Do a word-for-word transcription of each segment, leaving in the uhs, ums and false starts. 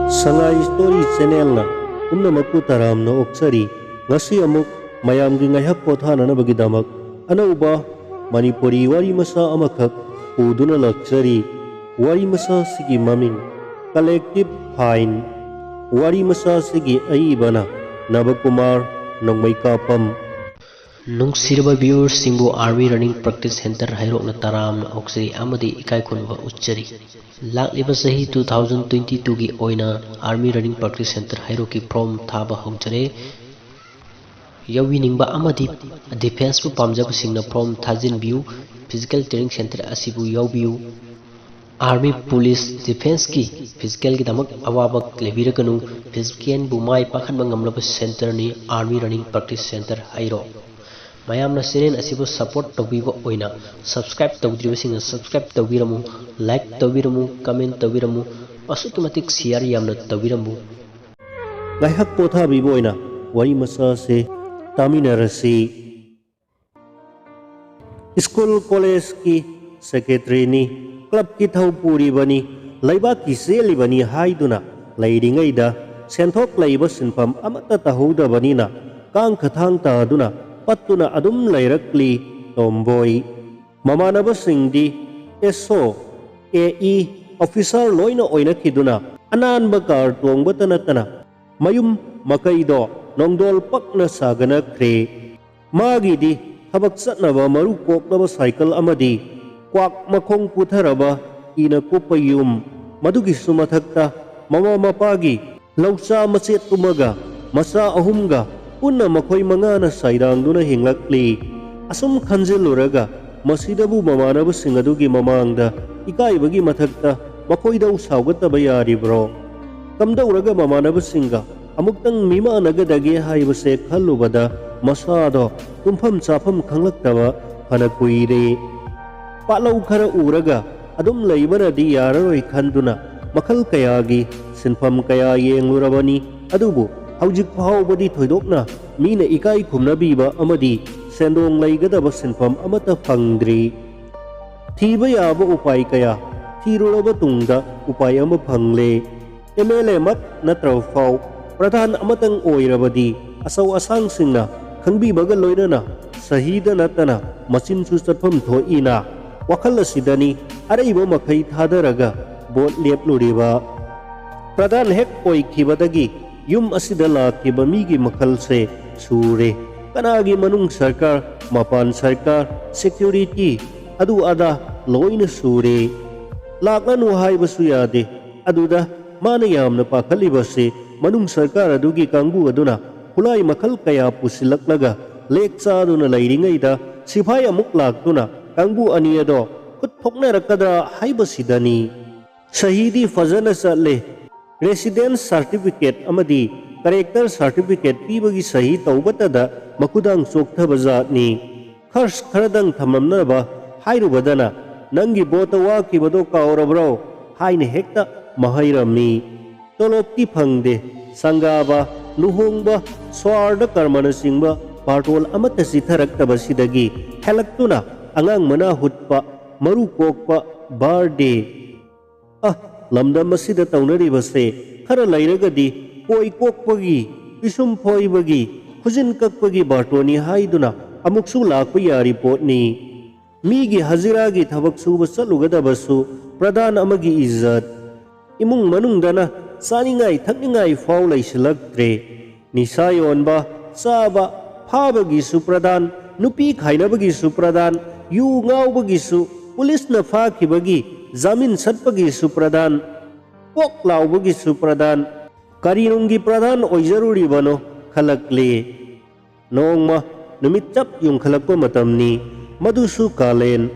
ꯁꯉꯥꯏ story ꯆꯦꯅꯦꯜꯅ ꯄꯨꯝꯅꯃꯛꯄꯨ ꯇꯔꯥꯝꯅ ꯑꯣꯛꯆꯔꯤ꯫ ꯉꯁꯤ ꯑꯃꯨꯛ ꯃꯌꯥꯝꯒꯤ ꯉꯥꯏꯍꯥꯛ ꯄꯣꯊꯥꯅꯅꯕꯒꯤꯗꯃꯛ ꯑꯅꯧꯕ ꯃꯅꯤꯄꯨꯔꯤ ꯋꯥꯔꯤ ꯃꯆꯥ ꯑꯃꯈꯛ ꯄꯨꯗꯨꯅ ꯂꯥꯛꯆꯔꯤ꯫ ꯋꯥꯔꯤ ꯃꯆꯥꯁꯤꯒꯤ ꯃꯃꯤꯡ ꯀꯂꯦꯛꯇꯤꯚ ꯐꯥꯏꯟ꯫ ꯋꯥꯔꯤ ꯃꯆꯥꯁꯤꯒꯤ ꯑꯏꯕꯅ ꯅꯕꯀꯨꯃꯥꯔ ꯅꯣꯡꯃꯩꯀꯥꯄꯝ꯫ ꯅꯨꯡꯁꯤꯔꯕ ꯚ꯭ꯌꯨꯋꯔꯁꯤꯡꯕꯨ ꯑꯥꯔꯃꯤ ꯔꯟꯅꯤꯡ ꯄ꯭ꯔꯦꯛꯇꯤꯁ ꯁꯦꯟꯇꯔ ꯍꯩꯔꯣꯛꯅ ꯇꯔꯥꯝꯅ ꯑꯣꯛꯆꯔꯤ ꯑꯃꯗꯤ ꯏꯀꯥꯏ ꯈꯨꯝꯅꯕ ꯎꯠꯆꯔꯤ꯫ ꯂꯥꯛꯂꯤꯕ ꯆꯍꯤ ꯇꯨ ꯊꯥꯎꯖꯟ ꯇ꯭ꯋꯦꯟꯇꯤ ꯇꯨꯒꯤ ꯑꯣꯏꯅ ꯑꯥꯔꯃꯤ ꯔꯟꯅꯤꯡ ꯄ꯭ꯔꯦꯛꯇꯤꯁ ꯁꯦꯟꯇꯔ ꯍꯩꯔꯣꯛꯀꯤ ꯐꯣꯔꯝ ꯊꯥꯕ ꯍꯧꯖꯔꯦ꯫ ꯌꯥꯎꯕꯤꯅꯤꯡꯕ ꯑꯃꯗꯤ ꯗꯤꯐꯦꯟꯁꯄꯨ ꯄꯥꯝꯖꯕꯁꯤꯡꯅ ꯐꯣꯔꯝ ꯊꯥꯖꯤꯟꯕꯤꯌꯨ꯫ ꯐꯤꯖꯤꯀꯦꯜ ꯇ꯭ꯔꯦꯅꯤꯡ ꯁꯦꯟꯇꯔ ꯑꯁꯤꯕꯨ ꯌꯥꯎꯕꯤꯌꯨ꯫ ꯑꯥꯔꯃꯤ, ꯄꯨꯂꯤꯁ, ꯗꯤꯐꯦꯟꯁꯀꯤ ꯐꯤꯖꯤꯀꯦꯜꯒꯤꯗꯃꯛ ꯑꯋꯥꯕ ꯂꯩꯕꯤꯔꯒꯅꯨ꯫ ꯐꯤꯖꯤꯀꯦꯜꯕꯨ ꯃꯥꯏ ꯄꯥꯛꯍꯟꯕ ꯉꯝꯂꯕ ꯁꯦꯟꯇꯔꯅꯤ army running practice centre Heirok. ꯃꯌꯥꯝꯅ ꯆꯦꯅꯦꯜ ꯑꯁꯤꯕꯨ ꯁꯄꯣꯔꯠ ꯇꯧꯕꯤꯕ ꯑꯣꯏꯅ ꯁꯕꯁꯀ꯭ꯔꯥꯏꯕ ꯇꯧꯗ꯭ꯔꯤꯕꯁꯤꯡꯅ ꯁꯕꯁꯀ꯭ꯔꯥꯏꯕ ꯇꯧꯕꯤꯔꯝꯃꯨ, ꯂꯥꯏꯛ ꯇꯧꯕꯤꯔꯝꯃꯨ, ꯀꯃꯦꯟ ꯇꯧꯕꯤꯔꯝꯃꯨ, ꯑꯁꯨꯛꯀꯤ ꯃꯇꯤꯛ ꯁꯤꯌꯥꯔ ꯌꯥꯝꯅ ꯇꯧꯕꯤꯔꯝꯃꯨ꯫ ꯉꯥꯏꯍꯥꯛ ꯄꯣꯊꯥꯕꯤꯕ ꯑꯣꯏꯅ ꯋꯥꯔꯤ ꯃꯆꯥꯁꯦ ꯇꯥꯃꯤꯟꯅꯔꯁꯤ꯫ ꯁ꯭ꯀꯨꯜ ꯀꯣꯂꯦꯖꯀꯤ ꯁꯦꯀ꯭ꯔꯦꯇꯔꯤꯅꯤ, ꯀ꯭ꯂꯕꯀꯤ ꯊꯧ ꯄꯨꯔꯤꯕꯅꯤ, ꯂꯩꯕꯥꯛꯀꯤ ꯆꯦꯜꯂꯤꯕꯅꯤ ꯍꯥꯏꯗꯨꯅ ꯂꯩꯔꯤꯉꯩꯗ ꯁꯦꯟꯊꯣꯛ ꯂꯩꯕ ꯁꯤꯟꯐꯝ ꯑꯃꯠꯇ ꯇꯧꯍꯧꯗꯕꯅꯤꯅ ꯀꯥꯡ ꯈꯊꯥꯡ ꯇꯥꯗꯨꯅ ꯄꯠꯇꯨꯅ ꯑꯗꯨꯝ ꯂꯩꯔꯛꯂꯤ ꯇꯣꯝꯕꯣꯏ꯫ ꯃꯃꯥꯟꯅꯕꯁꯤꯡꯗꯤ ꯑꯦꯁ ꯑꯣ, ꯑꯦ ꯏ, ꯑꯣꯐꯤꯁꯥꯔ ꯂꯣꯏꯅ ꯑꯣꯏꯅꯈꯤꯗꯨꯅ ꯑꯅꯥꯟꯕ ꯀꯥꯔ ꯇꯣꯡꯕꯇ ꯅꯠꯇꯅ ꯃꯌꯨꯝ ꯃꯀꯩꯗꯣ ꯅꯣꯡꯗꯣꯜ ꯄꯛꯅ ꯁꯥꯒꯅꯈ꯭ꯔꯦ꯫ ꯃꯥꯒꯤꯗꯤ ꯊꯕꯛ ꯆꯠꯅꯕ ꯃꯔꯨ ꯀꯣꯛꯅꯕ ꯁꯥꯏꯀꯜ ꯑꯃꯗꯤ ꯀ꯭ꯋꯥꯛ ꯃꯈꯣꯡ ꯄꯨꯊꯔꯕ ꯏꯅ ꯀꯨꯞꯄ ꯌꯨꯝ, ꯃꯗꯨꯒꯤꯁꯨ ꯃꯊꯛꯇ ꯃꯃꯥ ꯃꯄꯥꯒꯤ ꯂꯧꯆꯥ ꯃꯆꯦꯠ ꯇꯨꯝꯃꯒ ꯃꯆꯥ ꯑꯍꯨꯝꯒ ꯄꯨꯟꯅ ꯃꯈꯣꯏ ꯃꯉꯥꯅ ꯁꯥꯏꯗꯥꯡꯗꯨꯅ ꯍꯤꯡꯂꯛꯂꯤ꯫ ꯑꯁꯨꯝ ꯈꯟꯖꯤꯜꯂꯨꯔꯒ ꯃꯁꯤꯗꯕꯨ ꯃꯃꯥꯟꯅꯕꯁꯤꯡ ꯑꯗꯨꯒꯤ ꯃꯃꯥꯡꯗ ꯏꯀꯥꯏꯕꯒꯤ ꯃꯊꯛꯇ ꯃꯈꯣꯏꯗꯕꯨ ꯁꯥꯎꯒꯠꯇꯕ ꯌꯥꯔꯤꯕ꯭ꯔꯣ? ꯀꯝꯗꯧꯔꯒ ꯃꯃꯥꯟꯅꯕꯁꯤꯡꯒ ꯑꯃꯨꯛꯇꯪ ꯃꯤꯃꯥꯟꯅꯒꯗꯒꯦ ꯍꯥꯏꯕꯁꯦ ꯈꯜꯂꯨꯕꯗ ꯃꯁꯥꯗꯣ ꯇꯨꯝꯐꯝ ꯆꯥꯐꯝ ꯈꯪꯂꯛꯇꯕ ꯐꯅ ꯀꯨꯏꯔꯦ꯫ ꯄꯥꯠꯂꯧ ꯈꯔ ꯎꯔꯒ ꯑꯗꯨꯝ ꯂꯩꯕꯅꯗꯤ ꯌꯥꯔꯔꯣꯏ ꯈꯟꯗꯨꯅ ꯃꯈꯜ ꯀꯌꯥꯒꯤ ꯁꯤꯟꯐꯝ ꯀꯌꯥ ꯌꯦꯡꯂꯨꯔꯕꯅꯤ꯫ ꯑꯗꯨꯕꯨ ꯍꯧꯖꯤꯛ ꯐꯥꯎꯕꯗꯤ ꯊꯣꯏꯗꯣꯛꯅ ꯃꯤꯅ ꯏꯀꯥꯏ ꯈꯨꯝꯅꯕꯤꯕ ꯑꯃꯗꯤ ꯁꯦꯟꯗꯣꯡ ꯂꯩꯒꯗꯕ ꯁꯤꯟꯐꯝ ꯑꯃꯠꯇ ꯐꯪꯗ꯭ꯔꯤ꯫ ꯊꯤꯕ ꯌꯥꯕ ꯎꯄꯥꯏ ꯀꯌꯥ ꯊꯤꯔꯨꯔꯕ ꯇꯨꯡꯗ ꯎꯄꯥꯏ ꯑꯃ ꯐꯪꯂꯦ꯫ ꯑꯦꯝ ꯑꯦꯜ ꯑꯦꯃꯛ ꯅꯠꯇ꯭ꯔꯕ ꯐꯥꯎ ꯄ꯭ꯔꯙꯥꯟ ꯑꯃꯇꯪ ꯑꯣꯏꯔꯕꯗꯤ ꯑꯆꯧ ꯑꯁꯥꯡꯁꯤꯡꯅ ꯈꯪꯕꯤꯕꯒ ꯂꯣꯏꯅꯅ ꯁꯍꯤꯗ ꯅꯠꯇꯅ ꯃꯆꯤꯟꯁꯨ ꯆꯠꯐꯝ ꯊꯣꯛꯏꯅ ꯋꯥꯈꯜ ꯑꯁꯤꯗꯅꯤ ꯑꯔꯩꯕ ꯃꯈꯩ ꯊꯥꯗꯔꯒ ꯚꯣꯠ ꯂꯦꯞꯂꯨꯔꯤꯕ꯫ ꯄ꯭ꯔꯙꯥꯟ ꯍꯦꯛ ꯑꯣꯏꯈꯤꯕꯗꯒꯤ ꯌꯨꯝ ꯑꯁꯤꯗ ꯂꯥꯛꯈꯤꯕ ꯃꯤꯒꯤ ꯃꯈꯜꯁꯦ ꯁꯨꯔꯦ꯫ ꯀꯅꯥꯒꯤ ꯃꯅꯨꯡ ꯁꯔꯀꯥꯔ, ꯃꯄꯥꯟ ꯁꯔꯀꯥꯔ, ꯁꯦꯀ꯭ꯌꯨꯔꯤꯇꯤ, ꯑꯗꯨ ꯑꯗꯥ ꯂꯣꯏꯅ ꯁꯨꯔꯦ꯫ ꯂꯥꯛꯂꯅꯨ ꯍꯥꯏꯕꯁꯨ ꯌꯥꯗꯦ꯫ ꯑꯗꯨꯗ ꯃꯥꯅ ꯌꯥꯝꯅ ꯄꯥꯈꯠꯂꯤꯕꯁꯤ ꯃꯅꯨꯡ ꯁꯔꯀꯥꯔ ꯑꯗꯨꯒꯤ ꯀꯥꯡꯕꯨ ꯑꯗꯨꯅ ꯈꯨꯠꯂꯥꯏ ꯃꯈꯜ ꯀꯌꯥ ꯄꯨꯁꯤꯜꯂꯛꯂꯒ ꯂꯦꯛ ꯆꯥꯗꯨꯅ ꯂꯩꯔꯤꯉꯩꯗ ꯁꯤꯐꯥꯏ ꯑꯃꯨꯛ ꯂꯥꯛꯇꯨꯅ ꯀꯥꯡꯕꯨ ꯑꯅꯤ ꯑꯗꯣ ꯈꯨꯠ ꯊꯣꯛꯅꯔꯛꯀꯗ꯭ꯔꯥ ꯍꯥꯏꯕꯁꯤꯗꯅꯤ꯫ ꯁꯍꯤꯗꯤ ꯐꯖꯅ ꯆꯠꯂꯦ꯫ ꯔꯦꯁꯤꯗꯦꯟꯁ ꯁꯥꯔꯇꯤꯐꯤꯀꯦꯠ ꯑꯃꯗꯤ ꯀꯔꯦꯛꯇꯔ ꯁꯥꯔꯇꯤꯐꯤꯀꯦꯠ ꯄꯤꯕꯒꯤ ꯁꯍꯤ ꯇꯧꯕꯇꯗ ꯃꯈꯨꯗꯥꯡ ꯆꯣꯛꯊꯕ ꯖꯥꯠꯅꯤ꯫ ꯈꯔꯁ ꯈꯔꯗꯪ ꯊꯝꯂꯝꯅꯕ ꯍꯥꯏꯔꯨꯕꯗꯅ "ꯅꯪꯒꯤ ꯚꯣꯠꯇ ꯋꯥꯈꯤꯕꯗꯣ ꯀꯥꯎꯔꯕ꯭ꯔꯣ?" ꯍꯥꯏꯅ ꯍꯦꯛꯇ ꯃꯍꯩꯔꯝꯃꯤ꯫ ꯇꯣꯂꯣꯞꯇꯤ ꯐꯪꯗꯦ꯫ ꯁꯪꯒꯥꯕ, ꯂꯨꯍꯣꯡꯕ, ꯁ꯭ꯋꯥꯔꯗ ꯀꯔꯃꯅꯆꯤꯡꯕ ꯕꯥꯔꯇꯣꯟ ꯑꯃꯠꯇ ꯆꯤꯊꯔꯛꯇꯕꯁꯤꯗꯒꯤ ꯍꯦꯜꯂꯛꯇꯨꯅ ꯑꯉꯥꯡ ꯃꯅꯥ ꯍꯨꯠꯄ, ꯃꯔꯨ ꯀꯣꯛꯄ, ꯕꯥꯔꯗꯦ꯫ ꯑ, ꯂꯝꯗꯝ ꯑꯁꯤꯗ ꯇꯧꯅꯔꯤꯕꯁꯦ ꯈꯔ ꯂꯩꯔꯒꯗꯤ ꯀꯣꯏ ꯀꯣꯛꯄꯒꯤ, ꯄꯤꯁꯨꯝ ꯐꯣꯏꯕꯒꯤ, ꯈꯨꯖꯤꯟ ꯀꯛꯄꯒꯤ ꯕꯥꯔꯇꯣꯟꯅꯤ ꯍꯥꯏꯗꯨꯅ ꯑꯃꯨꯛꯁꯨ ꯂꯥꯛꯄ ꯌꯥꯔꯤ ꯄꯣꯠꯅꯤ꯫ ꯃꯤꯒꯤ ꯍꯖꯤꯔꯥꯒꯤ ꯊꯕꯛ ꯁꯨꯕ ꯆꯠꯂꯨꯒꯗꯕꯁꯨ ꯄ꯭ꯔꯙꯥꯟ ꯑꯃꯒꯤ ꯏꯖꯠ꯫ ꯏꯃꯨꯡ ꯃꯅꯨꯡꯗꯅ ꯆꯥꯅꯤꯡꯉꯥꯏ ꯊꯛꯅꯤꯡꯉꯥꯏ ꯐꯥꯎ ꯂꯩꯁꯤꯜꯂꯛꯇ꯭ꯔꯦ꯫ ꯅꯤꯁꯥ ꯌꯣꯟꯕ, ꯆꯥꯕ, ꯐꯥꯕꯒꯤꯁꯨ ꯄ꯭ꯔꯙꯥꯟ, ꯅꯨꯄꯤ ꯈꯥꯏꯅꯕꯒꯤꯁꯨ ꯄ꯭ꯔꯙꯥꯟ, ꯌꯨ ꯉꯥꯎꯕꯒꯤꯁꯨ, ꯄꯨꯂꯤꯁꯅ ꯐꯥꯈꯤꯕꯒꯤ ꯖꯥꯃꯤꯟ ꯁꯠꯄꯒꯤꯁꯨ ꯄ꯭ꯔꯙꯥꯟ, ꯄꯣꯛ ꯂꯥꯎꯕꯒꯤꯁꯨ ꯄ꯭ꯔꯙꯥꯟ, ꯀꯔꯤꯅꯨꯡꯒꯤ ꯄ꯭ꯔꯙꯥꯟ ꯑꯣꯏꯖꯔꯨꯔꯤꯕꯅꯣ ꯈꯜꯂꯛꯂꯦ꯫ ꯅꯣꯡꯃ ꯅꯨꯃꯤꯠ ꯆꯞ ꯌꯨꯡꯈꯠꯂꯛꯄ ꯃꯇꯝꯅꯤ꯫ ꯃꯗꯨꯁꯨ ꯀꯥꯂꯦꯟ꯫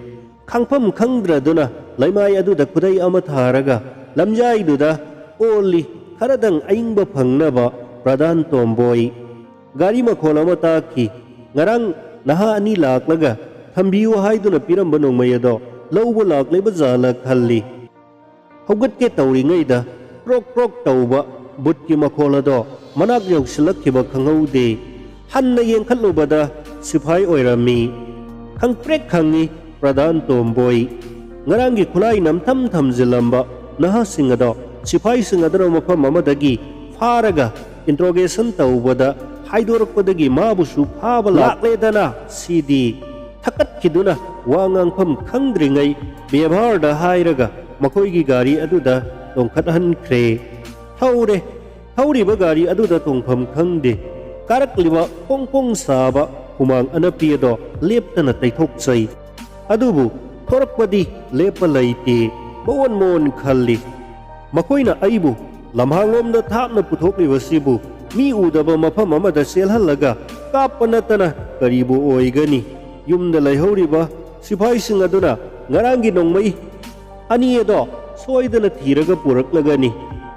ꯈꯪꯐꯝ ꯈꯪꯗ꯭ꯔꯗꯨꯅ ꯂꯩꯃꯥꯏ ꯑꯗꯨꯗ ꯈꯨꯗꯩ ꯑꯃ ꯊꯥꯔꯒ ꯂꯝꯖꯥꯏꯗꯨꯗ ꯑꯣꯜꯂꯤ ꯈꯔꯗꯪ ꯑꯏꯪꯕ ꯐꯪꯅꯕ ꯄ꯭ꯔꯙꯥꯟ ꯇꯣꯝꯕꯣꯏ꯫ ꯒꯥꯔꯤ ꯃꯈꯣꯜ ꯑꯃ ꯇꯥꯈꯤ꯫ ꯉꯔꯥꯡ ꯅꯍꯥ ꯑꯅꯤ ꯂꯥꯛꯂꯒ ꯊꯝꯕꯤꯌꯨ ꯍꯥꯏꯗꯨꯅ ꯄꯤꯔꯝꯕ ꯅꯣꯡꯃꯩ ꯑꯗꯣ ꯂꯧꯕ ꯂꯥꯛꯂꯤꯕ ꯖꯥꯠꯂ ꯈꯜꯂꯤ꯫ ꯍꯧꯒꯠꯀꯦ ꯇꯧꯔꯤꯉꯩꯗ ꯀ꯭ꯔꯣꯛ ꯀ꯭ꯔꯣꯛ ꯇꯧꯕ ꯕꯨꯠꯀꯤ ꯃꯈꯣꯜ ꯑꯗꯣ ꯃꯅꯥꯛ ꯌꯧꯁꯤꯜꯂꯛꯈꯤꯕ ꯈꯪꯍꯧꯗꯦ꯫ ꯍꯟꯅ ꯌꯦꯡꯈꯠꯂꯨꯕꯗ ꯁꯤꯐꯥꯏ ꯑꯣꯏꯔꯝꯃꯤ꯫ ꯈꯪꯄ꯭ꯔꯦꯛ ꯈꯪꯉꯤ ꯄ꯭ꯔꯙꯥꯟ ꯇꯣꯝꯕꯣꯏ꯫ ꯉꯔꯥꯡꯒꯤ ꯈꯨꯠꯂꯥꯏ ꯅꯝꯊꯝ ꯊꯝꯖꯤꯜꯂꯝꯕ ꯅꯍꯥꯁꯤꯡ ꯑꯗꯣ ꯁꯤꯐꯥꯏꯁꯤꯡ ꯑꯗꯨꯅ ꯃꯐꯝ ꯑꯃꯗꯒꯤ ꯐꯥꯔꯒ ꯏꯟꯇ꯭ꯔꯣꯒꯦꯁꯟ ꯇꯧꯕꯗ ꯍꯥꯏꯗꯣꯔꯛꯄꯗꯒꯤ ꯃꯥꯕꯨꯁꯨ ꯐꯥꯕ ꯂꯥꯛꯂꯦꯗꯅ꯫ ꯁꯤꯗꯤ ꯊꯛꯀꯠꯈꯤꯗꯨꯅ ꯋꯥ ꯉꯥꯡꯐꯝ ꯈꯪꯗ꯭ꯔꯤꯉꯩ ꯕꯦꯚꯥꯔꯗ ꯍꯥꯏꯔꯒ ꯃꯈꯣꯏꯒꯤ ꯒꯥꯔꯤ ꯑꯗꯨꯗ ꯇꯣꯡꯈꯠꯍꯟꯈ꯭ꯔꯦ꯫ ꯊꯧꯔꯦ꯫ ꯊꯧꯔꯤꯕ ꯒꯥꯔꯤ ꯑꯗꯨꯗ ꯇꯣꯡꯐꯝ ꯈꯪꯗꯦ꯫ ꯀꯥꯔꯛꯂꯤꯕ ꯐꯣꯡ ꯐꯣꯡ ꯁꯥꯕ ꯍꯨꯃꯥꯡ ꯑꯅꯞꯄꯤ ꯑꯗꯣ ꯂꯦꯞꯇꯅ ꯇꯩꯊꯣꯛꯆꯩ꯫ ꯑꯗꯨꯕꯨ ꯊꯣꯔꯛꯄꯗꯤ ꯂꯦꯞꯄ ꯂꯩꯇꯦ꯫ ꯃꯑꯣꯟ ꯃꯑꯣꯟ ꯈꯜꯂꯤ꯫ ꯃꯈꯣꯏꯅ ꯑꯩꯕꯨ ꯂꯝꯍꯥꯡꯂꯣꯝꯗ ꯊꯥꯞꯅ ꯄꯨꯊꯣꯛꯂꯤꯕꯁꯤꯕꯨ ꯃꯤ ꯎꯗꯕ ꯃꯐꯝ ꯑꯃꯗ ꯆꯦꯜꯍꯜꯂꯒ ꯀꯥꯞꯄ ꯅꯠꯇꯅ ꯀꯔꯤꯕꯨ ꯑꯣꯏꯒꯅꯤ? ꯌꯨꯝꯗ ꯂꯩꯍꯧꯔꯤꯕ ꯁꯤꯐꯥꯏꯁꯤꯡ ꯑꯗꯨꯅ ꯉꯔꯥꯡꯒꯤ ꯅꯣꯡꯃꯩ ꯑꯅꯤ ꯑꯗꯣ ꯁꯣꯏꯗꯅ ꯊꯤꯔꯒ ꯄꯨꯔꯛꯂꯒꯅꯤ꯫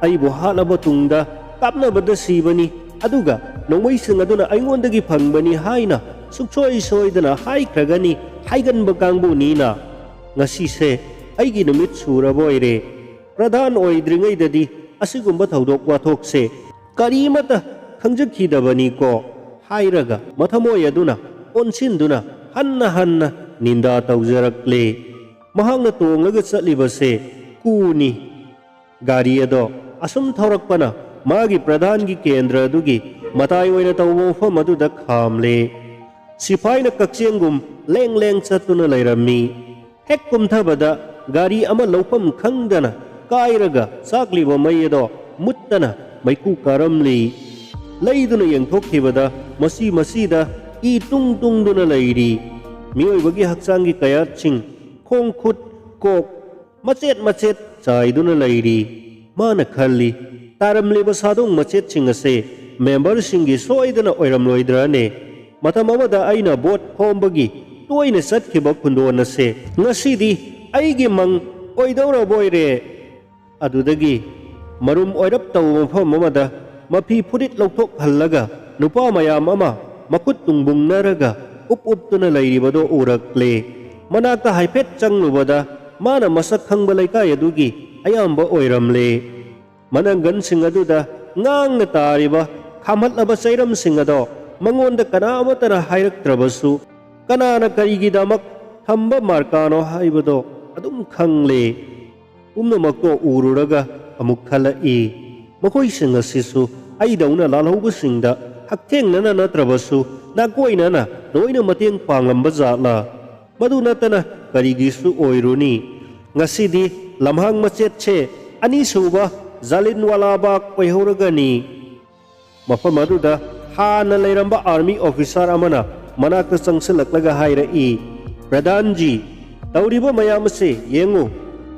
ꯑꯩꯕꯨ ꯍꯥꯠꯂꯕ ꯇꯨꯡꯗ ꯀꯥꯞꯅꯕꯗ ꯁꯤꯕꯅꯤ꯫ ꯑꯗꯨꯒ ꯅꯣꯡꯃꯩꯁꯤꯡ ꯑꯗꯨꯅ ꯑꯩꯉꯣꯟꯗꯒꯤ ꯐꯪꯕꯅꯤ ꯍꯥꯏꯅ ꯁꯨꯛꯁꯣꯏ ꯁꯣꯏꯗꯅ ꯍꯥꯏꯈ꯭ꯔꯒꯅꯤ ꯍꯥꯏꯒꯟꯕ ꯀꯥꯡꯕꯨꯅꯤꯅ꯫ ꯉꯁꯤꯁꯦ ꯑꯩꯒꯤ ꯅꯨꯃꯤꯠ ꯁꯨꯔꯕ ꯑꯣꯏꯔꯦ꯫ ꯄ꯭ꯔꯙꯥꯟ ꯑꯣꯏꯗ꯭ꯔꯤꯉꯩꯗꯗꯤ ꯑꯁꯤꯒꯨꯝꯕ ꯊꯧꯗꯣꯛ ꯋꯥꯊꯣꯛꯁꯦ ꯀꯔꯤꯃꯠꯇ ꯈꯪꯖꯈꯤꯗꯕꯅꯤꯀꯣ ꯍꯥꯏꯔꯒ ꯃꯊꯃꯣꯏ ꯑꯗꯨꯅ ꯑꯣꯟꯁꯤꯟꯗꯨꯅ ꯍꯟꯅ ꯍꯟꯅ ꯅꯤꯟꯗꯥ ꯇꯧꯖꯔꯛꯂꯦ꯫ ꯃꯍꯥꯛꯅ ꯇꯣꯡꯂꯒ ꯆꯠꯂꯤꯕꯁꯦ ꯀꯨꯅꯤ꯫ ꯒꯥꯔꯤ ꯑꯗꯣ ꯑꯁꯨꯝ ꯊꯧꯔꯛꯄꯅ ꯃꯥꯒꯤ ꯄ꯭ꯔꯙꯥꯟꯒꯤ ꯀꯦꯟꯗ꯭ꯔ ꯑꯗꯨꯒꯤ ꯃꯇꯥꯏ ꯑꯣꯏꯅ ꯇꯧꯕ ꯃꯐꯝ ꯑꯗꯨꯗ ꯈꯥꯝꯂꯦ꯫ ꯁꯤꯐꯥꯏꯅ ꯀꯛꯆꯦꯡꯒꯨꯝ ꯂꯦꯡ ꯂꯦꯡ ꯆꯠꯇꯨꯅ ꯂꯩꯔꯝꯃꯤ꯫ ꯍꯦꯛ ꯀꯨꯝꯊꯕꯗ ꯒꯥꯔꯤ ꯑꯃ ꯂꯧꯐꯝ ꯈꯪꯗꯅ ꯀꯥꯏꯔꯒ ꯆꯥꯛꯂꯤꯕ ꯃꯩ ꯑꯗꯣ ꯃꯨꯠꯇꯅ ꯃꯩꯈꯨ ꯀꯥꯔꯝꯂꯤ꯫ ꯂꯩꯗꯨꯅ ꯌꯦꯡꯊꯣꯛꯈꯤꯕꯗ ꯃꯁꯤ ꯃꯁꯤꯗ ꯏ ꯇꯨꯡ ꯇꯨꯡꯗꯨꯅ ꯂꯩꯔꯤ꯫ ꯃꯤꯑꯣꯏꯕꯒꯤ ꯍꯛꯆꯥꯡꯒꯤ ꯀꯌꯥꯠꯁꯤꯡ, ꯈꯣꯡ ꯈꯨꯠ, ꯀꯣꯛ, ꯃꯆꯦꯠ ꯃꯆꯦꯠ ꯆꯥꯏꯗꯨꯅ ꯂꯩꯔꯤ꯫ ꯃꯥꯅ ꯈꯜꯂꯤ, ꯇꯥꯔꯝꯂꯤꯕ ꯁꯥꯗꯣꯡ ꯃꯆꯦꯠꯁꯤꯡ ꯑꯁꯦ ꯃꯦꯝꯕꯔꯁꯤꯡꯒꯤ ꯁꯣꯏꯗꯅ ꯑꯣꯏꯔꯝꯂꯣꯏꯗ꯭ꯔꯅꯦ? ꯃꯇꯝ ꯑꯃꯗ ꯑꯩꯅ ꯚꯣꯠ ꯈꯣꯝꯕꯒꯤ ꯇꯣꯏꯅ ꯆꯠꯈꯤꯕ ꯈꯨꯟꯗꯣꯟ ꯑꯁꯦ ꯉꯁꯤꯗꯤ ꯑꯩꯒꯤ ꯃꯪ ꯑꯣꯏꯗꯧꯔꯕꯣꯏꯔꯦ꯫ ꯑꯗꯨꯗꯒꯤ ꯃꯔꯨꯝ ꯑꯣꯏꯔꯞ ꯇꯧꯕ ꯃꯐꯝ ꯑꯃꯗ ꯃꯐꯤ ꯐꯨꯔꯤꯠ ꯂꯧꯊꯣꯛꯍꯜꯂꯒ ꯅꯨꯄꯥ ꯃꯌꯥꯝ ꯑꯃ ꯃꯈꯨꯠ ꯇꯨꯡꯕꯨꯡꯅꯔꯒ ꯎꯞ ꯎꯞꯇꯨꯅ ꯂꯩꯔꯤꯕꯗꯣ ꯎꯔꯛꯂꯦ꯫ ꯃꯅꯥꯛꯇ ꯍꯥꯏꯐꯦꯠ ꯆꯪꯂꯨꯕꯗ ꯃꯥꯅ ꯃꯁꯛ ꯈꯪꯕ ꯂꯩꯀꯥꯏ ꯑꯗꯨꯒꯤ ꯑꯌꯥꯝꯕ ꯑꯣꯏꯔꯝꯂꯦ꯫ ꯃꯅꯪꯒꯟꯁꯤꯡ ꯑꯗꯨꯗ ꯉꯥꯡꯅ ꯇꯥꯔꯤꯕ ꯈꯥꯝꯍꯠꯂꯕ ꯆꯩꯔꯝꯁꯤꯡ ꯑꯗꯣ ꯃꯉꯣꯟꯗ ꯀꯅꯥ ꯑꯃꯠꯇꯅ ꯍꯥꯏꯔꯛꯇ꯭ꯔꯕꯁꯨ, ꯀꯅꯥꯅ ꯀꯔꯤꯒꯤꯗꯃꯛ ꯊꯝꯕ ꯃꯥꯔꯀꯥꯅꯣ ꯍꯥꯏꯕꯗꯣ ꯑꯗꯨꯝ ꯈꯪꯂꯦ꯫ ꯄꯨꯝꯅꯃꯛꯇꯣ ꯎꯔꯨꯔꯒ ꯑꯃꯨꯛ ꯈꯜꯂꯛꯏ꯫ ꯃꯈꯣꯏꯁꯤꯡ ꯑꯁꯤꯁꯨ ꯑꯩꯗꯧꯅ ꯂꯥꯜꯍꯧꯕꯁꯤꯡꯗ ꯍꯛꯊꯦꯡꯅꯅ ꯅꯠꯇ꯭ꯔꯕꯁꯨ ꯅꯥꯀꯣꯏꯅꯅ ꯂꯣꯏꯅ ꯃꯇꯦꯡ ꯄꯥꯡꯂꯝꯕ ꯖꯥꯠꯂꯥ? ꯃꯗꯨ ꯅꯠꯇꯅ ꯀꯔꯤꯒꯤꯁꯨ ꯑꯣꯏꯔꯨꯅꯤ꯫ ꯉꯁꯤꯗꯤ ꯂꯝꯍꯥꯡ ꯃꯆꯦꯠꯁꯦ ꯑꯅꯤꯁꯨꯕ ꯖꯥꯂꯤꯟꯋꯥꯂꯥ ꯕꯥꯒ ꯑꯣꯏꯍꯧꯔꯒꯅꯤ꯫ ꯃꯐꯝ ꯑꯗꯨꯗ ꯍꯥꯟꯅ ꯂꯩꯔꯝꯕ ꯑꯥꯔꯃꯤ ꯑꯣꯐꯤꯁꯥꯔ ꯑꯃꯅ ꯃꯅꯥꯛꯇ ꯆꯪꯁꯤꯜꯂꯛꯂꯒ ꯍꯥꯏꯔꯛꯏ, "ꯄ꯭ꯔꯙꯥꯟꯖꯤ, ꯇꯧꯔꯤꯕ ꯃꯌꯥꯝ ꯑꯁꯤ ꯌꯦꯡꯉꯨ꯫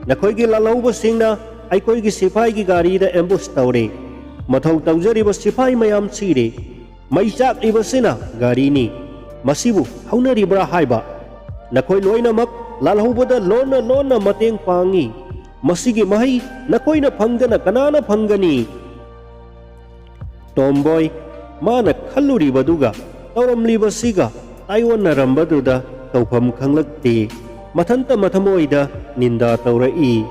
ꯅꯈꯣꯏꯒꯤ ꯂꯥꯜꯍꯧꯕꯁꯤꯡꯅ ꯑꯩꯈꯣꯏꯒꯤ ꯁꯤꯐꯥꯏꯒꯤ ꯒꯥꯔꯤꯗ ꯑꯦꯝꯕꯨꯁ ꯇꯧꯔꯦ꯫ ꯃꯊꯧ ꯇꯧꯖꯔꯤꯕ ꯁꯤꯐꯥꯏ ꯃꯌꯥꯝ ꯁꯤꯔꯦ꯫ ꯃꯩ ꯆꯥꯛꯂꯤꯕꯁꯤꯅ ꯒꯥꯔꯤꯅꯤ꯫ ꯃꯁꯤꯕꯨ ꯍꯧꯅꯔꯤꯕ꯭ꯔꯥ ꯍꯥꯏꯕ? ꯅꯈꯣꯏ ꯂꯣꯏꯅꯃꯛ ꯂꯥꯜꯍꯧꯕꯗ ꯂꯣꯟꯅ ꯂꯣꯟꯅ ꯃꯇꯦꯡ ꯄꯥꯡꯉꯤ꯫ ꯃꯁꯤꯒꯤ ꯃꯍꯩ ꯅꯈꯣꯏꯅ ꯐꯪꯗꯅ ꯀꯅꯥꯅ ꯐꯪꯒꯅꯤ?" ꯇꯣꯝꯕꯣꯏ, ꯃꯥꯅ ꯈꯜꯂꯨꯔꯤꯕꯗꯨꯒ ꯇꯧꯔꯝꯂꯤꯕꯁꯤꯒ ꯇꯥꯏꯑꯣꯟꯅꯔꯝꯕꯗꯨꯗ ꯇꯧꯐꯝ ꯈꯪꯂꯛꯇꯦ꯫ ꯃꯊꯟꯇ ꯃꯊꯃꯣꯏꯗ ꯅꯤꯟꯗꯥ ꯇꯧꯔꯛꯏ꯫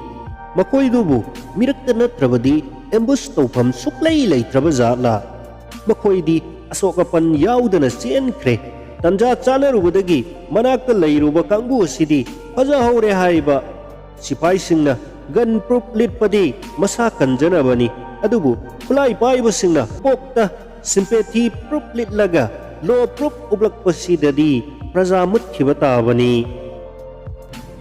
ꯃꯈꯣꯏꯗꯨꯕꯨ ꯃꯤꯔꯛꯇ ꯅꯠꯇ꯭ꯔꯕꯗꯤ ꯑꯦꯝꯕꯨꯁ ꯇꯧꯐꯝ ꯁꯨꯛꯂꯩ ꯂꯩꯇ꯭ꯔꯕ ꯖꯥꯠꯂꯥ? ꯃꯈꯣꯏꯗꯤ ꯑꯁꯣꯛ ꯑꯄꯟ ꯌꯥꯎꯗꯅ ꯆꯦꯟꯈ꯭ꯔꯦ꯫ ꯇꯟꯖꯥ ꯆꯥꯅꯔꯨꯕꯗꯒꯤ ꯃꯅꯥꯛꯇ ꯂꯩꯔꯨꯕ ꯀꯥꯡꯕꯨ ꯑꯁꯤꯗꯤ ꯐꯖꯍꯧꯔꯦ ꯍꯥꯏꯕ꯫ ꯁꯤꯐꯥꯏꯁꯤꯡꯅ ꯒꯟ ꯄ꯭ꯔꯨꯞ ꯂꯤꯠꯄꯗꯤ ꯃꯁꯥ ꯀꯟꯖꯅꯕꯅꯤ, ꯑꯗꯨꯕꯨ ꯈꯨꯠꯂꯥꯏ ꯄꯥꯏꯕꯁꯤꯡꯅ ꯀꯣꯛꯇ ꯁꯤꯝꯄꯦꯊꯤ ꯄ꯭ꯔꯨꯞ ꯂꯤꯠꯂꯒ ꯂꯣ ꯄ꯭ꯔꯨꯞ ꯎꯞꯂꯛꯄꯁꯤꯗꯗꯤ ꯄ꯭ꯔꯖꯥ ꯃꯨꯠꯈꯤꯕ ꯇꯥꯕꯅꯤ꯫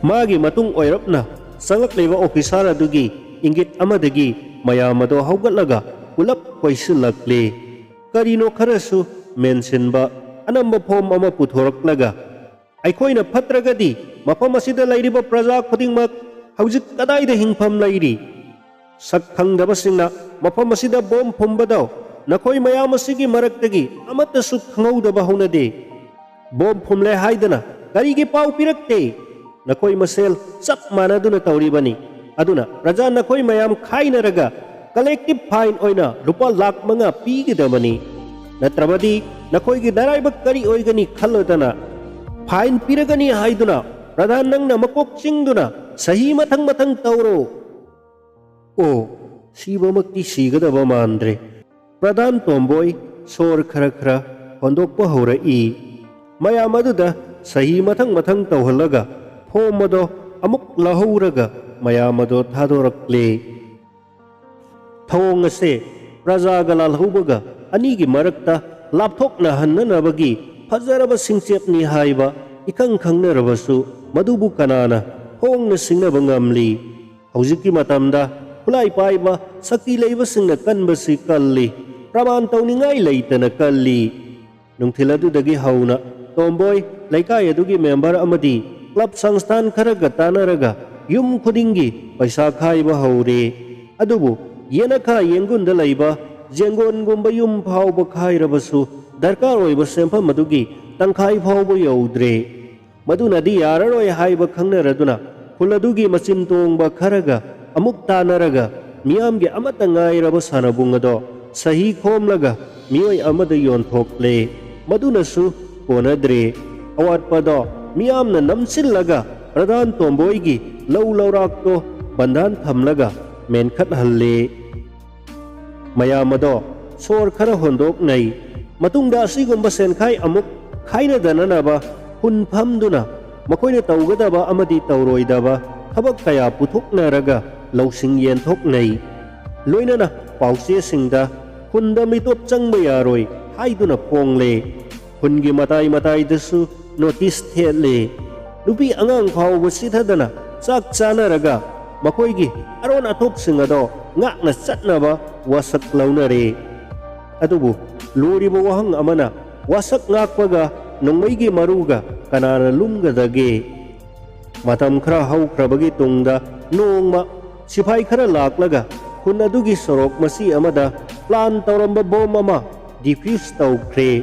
ꯃꯥꯒꯤ ꯃꯇꯨꯡ ꯑꯣꯏꯔꯞꯅ ꯆꯪꯂꯛꯂꯤꯕ ꯑꯣꯐꯤꯁꯥꯔ ꯑꯗꯨꯒꯤ ꯏꯪꯒꯤꯠ ꯑꯃꯗꯒꯤ ꯃꯌꯥꯝ ꯑꯗꯣ ꯍꯧꯒꯠꯂꯒ ꯄꯨꯂꯞ ꯀꯣꯏꯁꯤꯜꯂꯛꯂꯦ꯫ ꯀꯔꯤꯅꯣ ꯈꯔꯁꯨ ꯃꯦꯟꯁꯤꯟꯕ ꯑꯅꯝꯕ ꯐꯣꯝ ꯑꯃ ꯄꯨꯊꯣꯔꯛꯂꯒ, "ꯑꯩꯈꯣꯏꯅ ꯐꯠꯇ꯭ꯔꯒꯗꯤ ꯃꯐꯝ ꯑꯁꯤꯗ ꯂꯩꯔꯤꯕ ꯄ꯭ꯔꯖꯥ ꯈꯨꯗꯤꯡꯃꯛ ꯍꯧꯖꯤꯛ ꯀꯗꯥꯏꯗ ꯍꯤꯡꯐꯝ ꯂꯩꯔꯤ? ꯁꯛ ꯈꯪꯗꯕꯁꯤꯡꯅ ꯃꯐꯝ ꯑꯁꯤꯗ ꯕꯣꯝ ꯐꯨꯝꯕꯗꯣ ꯅꯈꯣꯏ ꯃꯌꯥꯝ ꯑꯁꯤꯒꯤ ꯃꯔꯛꯇꯒꯤ ꯑꯃꯠꯇꯁꯨ ꯈꯪꯍꯧꯗꯕ ꯍꯧꯅꯗꯦ꯫ ꯕꯣꯝ ꯐꯨꯝꯂꯦ ꯍꯥꯏꯗꯅ ꯀꯔꯤꯒꯤ ꯄꯥꯎ ꯄꯤꯔꯛꯇꯦ? ꯅꯈꯣꯏ ꯃꯁꯦꯜ ꯆꯞ ꯃꯥꯟꯅꯗꯨꯅ ꯇꯧꯔꯤꯕꯅꯤ꯫ ꯑꯗꯨꯅ ꯄ꯭ꯔꯖꯥ ꯅꯈꯣꯏ ꯃꯌꯥꯝ ꯈꯥꯏꯅꯔꯒ ꯀꯂꯦꯛꯇꯤꯚ ꯐꯥꯏꯟ ꯑꯣꯏꯅ ꯂꯨꯄꯥ ꯂꯥꯈ ꯃꯉꯥ ꯄꯤꯒꯗꯕꯅꯤ꯫ ꯅꯠꯇ꯭ꯔꯕꯗꯤ ꯅꯈꯣꯏꯒꯤ ꯅꯔꯥꯏꯕꯛ ꯀꯔꯤ ꯑꯣꯏꯒꯅꯤ ꯈꯜꯂꯗꯅ ꯐꯥꯏꯟ ꯄꯤꯔꯒꯅꯤ ꯍꯥꯏꯗꯨꯅ ꯄ꯭ꯔꯙꯥꯟ ꯅꯪꯅ ꯃꯀꯣꯛ ꯆꯤꯡꯗꯨꯅ ꯁꯍꯤ ꯃꯊꯪ ꯃꯊꯪ ꯇꯧꯔꯣ"꯫ ꯑꯣ, ꯁꯤꯕꯃꯛꯇꯤ ꯁꯤꯒꯗꯕ ꯃꯥꯟꯗ꯭ꯔꯦ꯫ ꯄ꯭ꯔꯙꯥꯟ ꯇꯣꯝꯕꯣꯏ ꯁꯣꯔ ꯈꯔ ꯈꯔ ꯍꯣꯟꯗꯣꯛꯄ ꯍꯧꯔꯛꯏ꯫ ꯃꯌꯥꯝ ꯑꯗꯨꯗ ꯁꯍꯤ ꯃꯊꯪ ꯃꯊꯪ ꯇꯧꯍꯜꯂꯒ ꯐꯣꯝ ꯑꯗꯣ ꯑꯃꯨꯛ ꯂꯧꯍꯧꯔꯒ ꯃꯌꯥꯝ ꯑꯗꯣ ꯊꯥꯗꯣꯔꯛꯂꯦ꯫ ꯊꯧꯑꯣꯡ ꯑꯁꯦ ꯄ꯭ꯔꯖꯥꯒ ꯂꯥꯜꯍꯧꯕꯒ ꯑꯅꯤꯒꯤ ꯃꯔꯛꯇ ꯂꯥꯞꯊꯣꯛꯅꯍꯟꯅꯅꯕꯒꯤ ꯐꯖꯔꯕ ꯁꯤꯡꯆꯦꯞꯅꯤ ꯍꯥꯏꯕ ꯏꯈꯪ ꯈꯪꯅꯔꯕꯁꯨ, ꯃꯗꯨꯕꯨ ꯀꯅꯥꯅ ꯍꯣꯡꯅ ꯁꯤꯡꯅꯕ ꯉꯝꯂꯤ? ꯍꯧꯖꯤꯛꯀꯤ ꯃꯇꯝꯗ ꯈꯨꯠꯂꯥꯏ ꯄꯥꯏꯕ ꯁꯛꯇꯤ ꯂꯩꯕꯁꯤꯡꯅ ꯀꯟꯕꯁꯤ ꯀꯜꯂꯤ, ꯄ꯭ꯔꯃꯥꯟ ꯇꯧꯅꯤꯡꯉꯥꯏ ꯂꯩꯇꯅ ꯀꯜꯂꯤ꯫ ꯅꯨꯡꯊꯤꯜ ꯑꯗꯨꯗꯒꯤ ꯍꯧꯅ ꯇꯣꯝꯕꯣꯏ ꯂꯩꯀꯥꯏ ꯑꯗꯨꯒꯤ ꯃꯦꯝꯕꯔ ꯑꯃꯗꯤ ꯀ꯭ꯂꯕ ꯁꯪꯁꯊꯥꯟ ꯈꯔꯒ ꯇꯥꯟꯅꯔꯒ ꯌꯨꯝ ꯈꯨꯗꯤꯡꯒꯤ ꯄꯩꯁꯥ ꯈꯥꯏꯕ ꯍꯧꯔꯦ꯫ ꯑꯗꯨꯕꯨ ꯌꯦꯅꯈꯥ ꯌꯦꯡꯒꯨꯟꯗ ꯂꯩꯕ ꯖꯦꯡꯒꯣꯟꯒꯨꯝꯕ ꯌꯨꯝ ꯐꯥꯎꯕ ꯈꯥꯏꯔꯕꯁꯨ, ꯗꯔꯀꯥꯔ ꯑꯣꯏꯕ ꯁꯦꯟꯐꯝ ꯑꯗꯨꯒꯤ ꯇꯪꯈꯥꯏ ꯐꯥꯎꯕ ꯌꯧꯗ꯭ꯔꯦ꯫ ꯃꯗꯨꯅꯗꯤ ꯌꯥꯔꯔꯣꯏ ꯍꯥꯏꯕ ꯈꯪꯅꯔꯗꯨꯅ, ꯈꯨꯜ ꯑꯗꯨꯒꯤ ꯃꯆꯤꯟ ꯇꯣꯡꯕ ꯈꯔꯒ ꯑꯃꯨꯛ ꯇꯥꯟꯅꯔꯒ, ꯃꯤꯌꯥꯝꯒꯤ ꯑꯃꯠꯇ ꯉꯥꯏꯔꯕ ꯁꯥꯟꯅꯕꯨꯡ ꯑꯗꯣ ꯁꯍꯤ ꯈꯣꯝꯂꯒ ꯃꯤꯑꯣꯏ ꯑꯃꯗ ꯌꯣꯟꯊꯣꯛꯂꯦ꯫ ꯃꯗꯨꯅꯁꯨ ꯀꯣꯟꯅꯗ꯭ꯔꯦ꯫ ꯑꯋꯥꯠꯄꯗꯣ ꯃꯤꯌꯥꯝꯅ ꯅꯝꯁꯤꯜꯂꯒ ꯄ꯭ꯔꯙꯥꯟ ꯇꯣꯝꯕꯣꯏꯒꯤ ꯂꯧ ꯂꯧꯔꯥꯛꯇꯣ ꯕꯟꯙꯥꯟ ꯊꯝꯂꯒ ꯃꯦꯟꯈꯠꯍꯜꯂꯦ꯫ ꯃꯌꯥꯝ ꯑꯗꯣ ꯁꯣꯔ ꯈꯔ ꯍꯣꯟꯗꯣꯛꯅꯩ꯫ ꯃꯇꯨꯡꯗ ꯑꯁꯤꯒꯨꯝꯕ ꯁꯦꯟꯈꯥꯏ ꯑꯃꯨꯛ ꯈꯥꯏꯅꯗꯅꯅꯕ ꯍꯨꯟ ꯐꯝꯗꯨꯅ ꯃꯈꯣꯏꯅ ꯇꯧꯒꯗꯕ ꯑꯃꯗꯤ ꯇꯧꯔꯣꯏꯗꯕ ꯊꯕꯛ ꯀꯌꯥ ꯄꯨꯊꯣꯛꯅꯔꯒ ꯂꯧꯁꯤꯡ ꯌꯦꯟꯊꯣꯛꯅꯩ꯫ ꯂꯣꯏꯅꯅ ꯄꯥꯎꯆꯦꯁꯤꯡꯗ ꯈꯨꯟꯗ ꯃꯤꯇꯣꯞ ꯆꯪꯕ ꯌꯥꯔꯣꯏ ꯍꯥꯏꯗꯨꯅ ꯐꯣꯡꯂꯦ꯫ ꯈꯨꯟꯒꯤ ꯃꯇꯥꯏ ꯃꯇꯥꯏꯗꯁꯨ ꯅꯣꯇꯤꯁ ꯊꯦꯠꯂꯦ꯫ ꯅꯨꯄꯤ ꯑꯉꯥꯡ ꯐꯥꯎꯕ ꯆꯤꯊꯗꯅ ꯆꯥꯛ ꯆꯥꯅꯔꯒ ꯃꯈꯣꯏꯒꯤ ꯑꯔꯣꯟ ꯑꯊꯣꯛꯁꯤꯡ ꯑꯗꯣ ꯉꯥꯛꯅ ꯆꯠꯅꯕ ꯋꯥꯁꯛ ꯂꯧꯅꯔꯦ꯫ ꯑꯗꯨꯕꯨ ꯂꯨꯔꯤꯕ ꯋꯥꯍꯪ ꯑꯃꯅ, ꯋꯥꯁꯛ ꯉꯥꯛꯄꯒ ꯅꯣꯡꯃꯩꯒꯤ ꯃꯔꯨꯒ ꯀꯅꯥꯅ ꯂꯨꯝꯒꯗꯒꯦ? ꯃꯇꯝ ꯈꯔ ꯍꯧꯈ꯭ꯔꯕꯒꯤ ꯇꯨꯡꯗ ꯅꯣꯡꯃ ꯁꯤꯐꯥꯏ ꯈꯔ ꯂꯥꯛꯂꯒ ꯈꯨꯟ ꯑꯗꯨꯒꯤ ꯁꯣꯔꯣꯛ ꯃꯆꯤ ꯑꯃꯗ ꯄ꯭ꯂꯥꯟ ꯇꯧꯔꯝꯕ ꯕꯣꯝ ꯑꯃ ꯗꯤꯐ꯭ꯌꯨꯁ ꯇꯧꯈ꯭ꯔꯦ꯫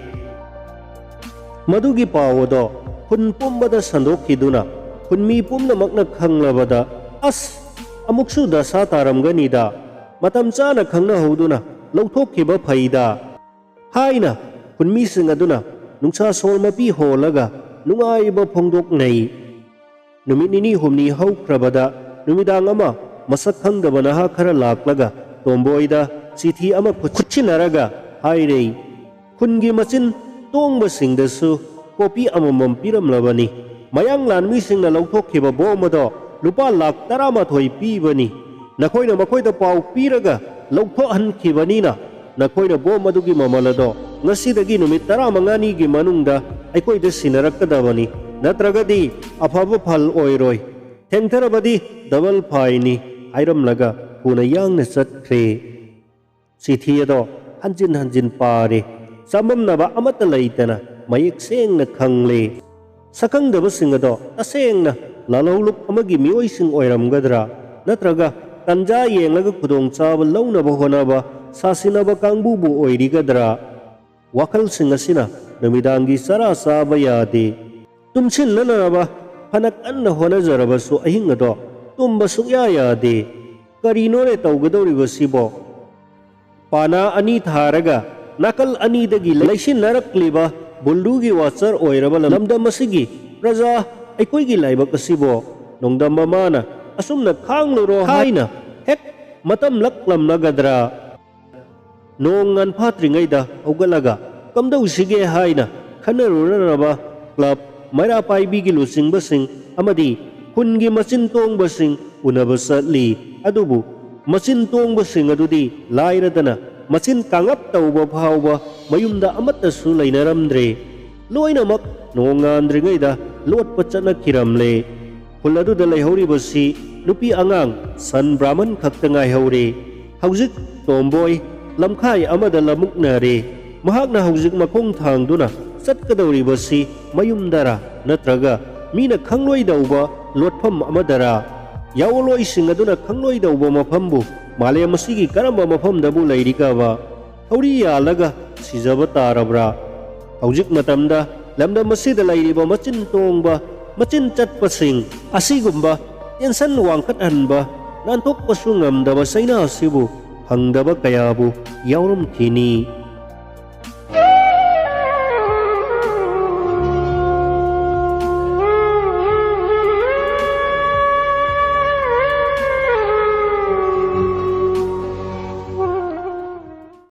ꯃꯗꯨꯒꯤ ꯄꯥꯎ ꯑꯗꯣ ꯈꯨꯟ ꯄꯨꯝꯕꯗ ꯁꯟꯗꯣꯛꯈꯤꯗꯨꯅ ꯈꯨꯟꯃꯤ ꯄꯨꯝꯅꯃꯛꯅ ꯈꯪꯂꯕꯗ, "ꯑꯁ, ꯑꯃꯨꯛꯁꯨ ꯗꯁꯥ ꯇꯥꯔꯝꯒꯅꯤꯗ, ꯃꯇꯝ ꯆꯥꯅ ꯈꯪꯅꯍꯧꯗꯨꯅ ꯂꯧꯊꯣꯛꯈꯤꯕ ꯐꯩꯗ" ꯍꯥꯏꯅ ꯈꯨꯟꯃꯤꯁꯤꯡ ꯑꯗꯨꯅ ꯅꯨꯡꯁꯥ ꯁꯣꯔ ꯃꯄꯤ ꯍꯣꯜꯂꯒ ꯅꯨꯡꯉꯥꯏꯕ ꯐꯣꯡꯗꯣꯛꯅꯩ꯫ ꯅꯨꯃꯤꯠ ꯅꯤꯅꯤ ꯍꯨꯝꯅꯤ ꯍꯧꯈ꯭ꯔꯕꯗ ꯅꯨꯃꯤꯗꯥꯡ ꯑꯃ ꯃꯁꯛ ꯈꯪꯗꯕ ꯅꯍꯥ ꯈꯔ ꯂꯥꯛꯂꯒ ꯇꯣꯝꯕꯣꯏꯗ ꯆꯤꯊꯤ ꯑꯃ ꯈꯨꯠꯁꯤꯟꯅꯔꯒ ꯍꯥꯏꯔꯦ, "ꯈꯨꯟꯒꯤ ꯃꯆꯤꯟ ꯇꯣꯡꯕꯁꯤꯡꯗꯁꯨ ꯀꯣꯄꯤ ꯑꯃꯃꯝ ꯄꯤꯔꯝꯂꯕꯅꯤ꯫ ꯃꯌꯥꯡ ꯂꯥꯟꯃꯤꯁꯤꯡꯅ ꯂꯧꯊꯣꯛꯈꯤꯕ ꯕꯣꯝ ꯑꯗꯣ ꯂꯨꯄꯥ ꯂꯥꯈ ꯇꯔꯥꯃꯥꯊꯣꯏ ꯄꯤꯕꯅꯤ꯫ ꯅꯈꯣꯏꯅ ꯃꯈꯣꯏꯗ ꯄꯥꯎ ꯄꯤꯔꯒ ꯂꯧꯊꯣꯛꯍꯟꯈꯤꯕꯅꯤꯅ ꯅꯈꯣꯏꯅ ꯕꯣꯝ ꯑꯗꯨꯒꯤ ꯃꯃꯜ ꯑꯗꯣ ꯉꯁꯤꯗꯒꯤ ꯅꯨꯃꯤꯠ ꯇꯔꯥꯃꯉꯥꯅꯤꯒꯤ ꯃꯅꯨꯡꯗ ꯑꯩꯈꯣꯏꯗ ꯁꯤꯟꯅꯔꯛꯀꯗꯕꯅꯤ, ꯅꯠꯇ꯭ꯔꯒꯗꯤ ꯑꯐꯕ ꯐꯜ ꯑꯣꯏꯔꯣꯏ꯫ ꯊꯦꯡꯊꯔꯕꯗꯤ ꯗꯕꯜ ꯐꯥꯏꯟꯅꯤ" ꯍꯥꯏꯔꯝꯂꯒ ꯊꯨꯅ ꯌꯥꯡꯅ ꯆꯠꯈ꯭ꯔꯦ꯫ ꯆꯤꯊꯤ ꯑꯗꯣ ꯍꯟꯖꯤꯟ ꯍꯟꯖꯤꯟ ꯄꯥꯔꯦ꯫ ꯆꯃꯝꯅꯕ ꯑꯃꯠꯇ ꯂꯩꯇꯅ ꯃꯌꯦꯛ ꯁꯦꯡꯅ ꯈꯪꯂꯦ꯫ ꯁꯛꯈꯪꯗꯕꯁꯤꯡ ꯑꯗꯣ ꯇꯁꯦꯡꯅ ꯂꯥꯜꯍꯧꯂꯨꯞ ꯑꯃꯒꯤ ꯃꯤꯑꯣꯏꯁꯤꯡ ꯑꯣꯏꯔꯝꯒꯗ꯭ꯔꯥ? ꯅꯠꯇ꯭ꯔꯒ ꯇꯟꯖꯥ ꯌꯦꯡꯂꯒ ꯈꯨꯗꯣꯡꯆꯥꯕ ꯂꯧꯅꯕ ꯍꯣꯠꯅꯕ ꯁꯥꯁꯤꯟꯅꯕ ꯀꯥꯡꯕꯨꯕꯨ ꯑꯣꯏꯔꯤꯒꯗ꯭ꯔꯥ? ꯋꯥꯈꯜꯁꯤꯡ ꯑꯁꯤꯅ ꯅꯨꯃꯤꯗꯥꯡꯒꯤ ꯆꯔꯥ ꯆꯥꯕ ꯌꯥꯗꯦ꯫ ꯇꯨꯝꯁꯤꯟꯅꯅꯕ ꯐꯅ ꯀꯟꯅ ꯍꯣꯠꯅꯖꯔꯕꯁꯨ ꯑꯍꯤꯡ ꯑꯗꯣ ꯇꯨꯝꯕ ꯁꯨꯛꯌꯥ ꯌꯥꯗꯦ꯫ ꯀꯔꯤꯅꯣꯅꯦ ꯇꯧꯒꯗꯧꯔꯤꯕꯁꯤꯕꯣ? ꯄꯥꯅꯥ ꯑꯅꯤ ꯊꯥꯔꯒ ꯅꯥꯀꯜ ꯑꯅꯤꯗꯒꯤ ꯂꯩꯁꯤꯟꯅꯔꯛꯂꯤꯕ ꯕꯨꯜꯗꯨꯒꯤ ꯋꯥꯆꯔ ꯑꯣꯏꯔꯕ ꯂꯝꯗꯝ ꯑꯁꯤꯒꯤ ꯄ꯭ꯔꯖꯥ ꯑꯩꯈꯣꯏꯒꯤ ꯂꯥꯏꯕꯛ ꯑꯁꯤꯕꯨ ꯅꯣꯡꯗꯝꯕ ꯃꯥꯅ ꯑꯁꯨꯝꯅ ꯈꯥꯡꯂꯨꯔꯣ ꯍꯥꯏꯅ ꯍꯦꯛ ꯃꯇꯝꯂꯛꯂꯝꯂꯒꯗ꯭ꯔꯥ? ꯅꯣꯡ ꯉꯥꯟꯐꯥꯠꯇ꯭ꯔꯤꯉꯩꯗ ꯍꯧꯒꯠꯂꯒ ꯀꯝꯗꯧꯁꯤꯒꯦ ꯍꯥꯏꯅ ꯈꯟꯅꯔꯨꯅꯅꯕ ꯀ꯭ꯂꯕ, ꯃꯩꯔꯥ ꯄꯥꯏꯕꯤꯒꯤ ꯂꯨꯆꯤꯡꯕꯁꯤꯡ ꯑꯃꯗꯤ ꯈꯨꯟꯒꯤ ꯃꯆꯤꯟ ꯇꯣꯡꯕꯁꯤꯡ ꯎꯅꯕ ꯆꯠꯂꯤ꯫ ꯑꯗꯨꯕꯨ ꯃꯆꯤꯟ ꯇꯣꯡꯕꯁꯤꯡ ꯑꯗꯨꯗꯤ ꯂꯥꯏꯔꯗꯅ ꯃꯆꯤꯟ ꯀꯥꯡꯂꯞ ꯇꯧꯕ ꯐꯥꯎꯕ ꯃꯌꯨꯝꯗ ꯑꯃꯠꯇꯁꯨ ꯂꯩꯅꯔꯝꯗ꯭ꯔꯦ꯫ ꯂꯣꯏꯅꯃꯛ ꯅꯣꯡꯉꯥꯟꯗ꯭ꯔꯤꯉꯩꯗ ꯂꯣꯠꯄ ꯆꯠꯅꯈꯤꯔꯝꯂꯦ꯫ ꯈꯨꯜ ꯑꯗꯨꯗ ꯂꯩꯍꯧꯔꯤꯕꯁꯤ ꯅꯨꯄꯤ ꯑꯉꯥꯡ ꯁꯟ ꯕ꯭ꯔꯥꯍꯃꯟ ꯈꯛꯇ ꯉꯥꯏꯍꯧꯔꯦ꯫ ꯍꯧꯖꯤꯛ ꯇꯣꯝꯕꯣꯏ ꯂꯝꯈꯥꯏ ꯑꯃꯗ ꯂꯃꯨꯛꯅꯔꯦ꯫ ꯃꯍꯥꯛꯅ ꯍꯧꯖꯤꯛ ꯃꯈꯣꯡ ꯊꯥꯡꯗꯨꯅ ꯆꯠꯀꯗꯧꯔꯤꯕꯁꯤ ꯃꯌꯨꯝꯗꯔꯥ, ꯅꯠꯇ꯭ꯔꯒ ꯃꯤꯅ ꯈꯪꯂꯣꯏꯗꯧꯕ ꯂꯣꯠꯐꯝ ꯑꯃꯗꯔꯥ? ꯌꯥꯑꯣꯂꯣꯏꯁꯤꯡ ꯑꯗꯨꯅ ꯈꯪꯂꯣꯏꯗꯧꯕ ꯃꯐꯝꯕꯨ ꯃꯥꯂꯦꯝ ꯑꯁꯤꯒꯤ ꯀꯔꯝꯕ ꯃꯐꯝꯗꯕꯨ ꯂꯩꯔꯤꯒꯕ? ꯊꯧꯔꯤ ꯌꯥꯜꯂꯒ ꯁꯤꯖꯕ ꯇꯥꯔꯕ꯭ꯔꯥ? ꯍꯧꯖꯤꯛ ꯃꯇꯝꯗ ꯂꯝꯗꯝ ꯑꯁꯤꯗ ꯂꯩꯔꯤꯕ ꯃꯆꯤꯟ ꯇꯣꯡꯕ, ꯃꯆꯤꯟ ꯆꯠꯄꯁꯤꯡ ꯑꯁꯤꯒꯨꯝꯕ ꯇꯦꯟꯁꯟ ꯋꯥꯡꯈꯠꯍꯟꯕ, ꯅꯥꯟꯊꯣꯛꯄꯁꯨ ꯉꯝꯗꯕ ꯆꯩꯅꯥ ꯑꯁꯤꯕꯨ ꯐꯪꯗꯕ ꯀꯌꯥꯕꯨ ꯌꯥꯎꯔꯝꯈꯤꯅꯤ꯫